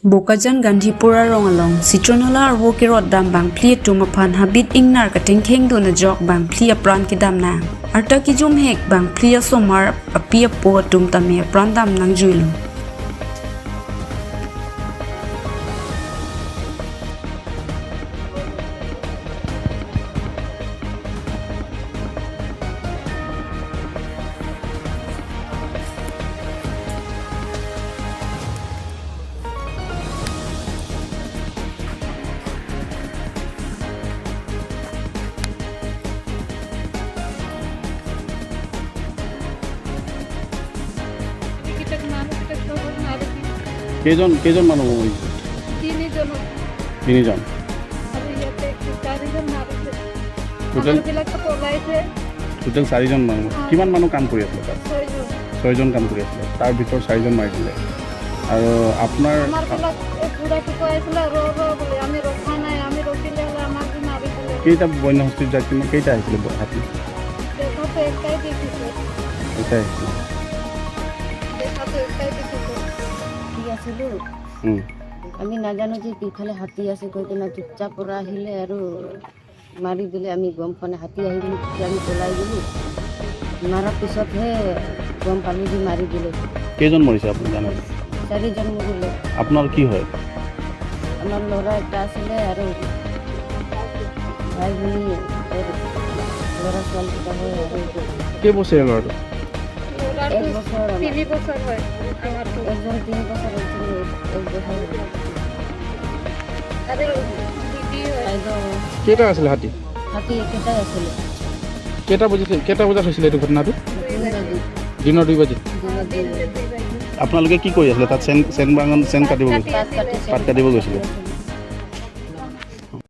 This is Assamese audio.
Bokajan Gandhipura rong along citronella arvo kirot dam bang pli atum aphan habit ingnar katengkheng do na jok bang pli apran kidam na arta kijum hek bang pli asomar api apo atum tame apran dam nang juilo. কেইজন কেইজন মানুহ মৰিছে? তিনিজন। তিনিজন। আৰু ইয়াতে চাৰিজন মাৰিছে। টোটেল আমাৰবিলাকতো পলাইছে। টোটেল চাৰিজন মানুহ। কিমান মানুহ কাম কৰি আছিলে তাত? ছয়জন। ছয়জন কাম কৰি আছিলে, তাৰ ভিতৰত চাৰিজন মাৰি দিলে। আৰু আপোনাৰ আমাৰবিলাক এই বুঢ়াটো কৈ আছিলে ৰ ৰ বুলি, আমি ৰখা নাই। আমি ৰখিলে হ'লে আমাক বি মাৰি দিলে। কেইটা বন্যহস্তীৰ জাক কিমান কেইটা আহিছিলে হাতী? দেখাটো একটাই দেখিছোঁ। কেইটা আহিছিলে? দেখাটো একটাই দেখিছোঁ। কি আছিলোঁ আমি নাজানো যে পিছফালে হাতী আছে কৈ কিনে চুপচাপ পৰা আহিলে আৰু মাৰি দিলে। আমি গম পোৱা নাই হাতী আহি বুলি। তেতিয়া আমি পলাই গ'লোঁ। মাৰাৰ পিছতহে গম পালোঁ যে মাৰি দিলে। কেইজন মৰিছে আপুনি জানে? চাৰিজন মৰিলে। আপোনাৰ কি হয়? আমাৰ ল'ৰা এটা আছিলে আৰু ভাই ভনী, ল'ৰা ছোৱালীকেইটা হয় আৰু কেইবছৰীয়া ল'ৰাটো? ল'ৰাটো এক বছৰ আমাৰ। 3 বছৰ হয় আমাৰটো। একজন 3 বছৰ, একজন 1 বছৰ। আৰু দিদি হয়। বাইদেউ। কেইটা আছিলে হাতী? হাতী একেটাই আছিলে। কেইটা বজিত, কেইটা বজাত হৈছিলে এইটো ঘটনাটো? 2 বাজি। দিনৰ 2 বাজিত? দিনত 2 বাজি। আপোনালোকে কি কৰি আছিলে তাত? চেন চেন বাগান চেন কাটিব গৈছিলে? পাত কাটিছে। পাত কাটিব গৈছিলে।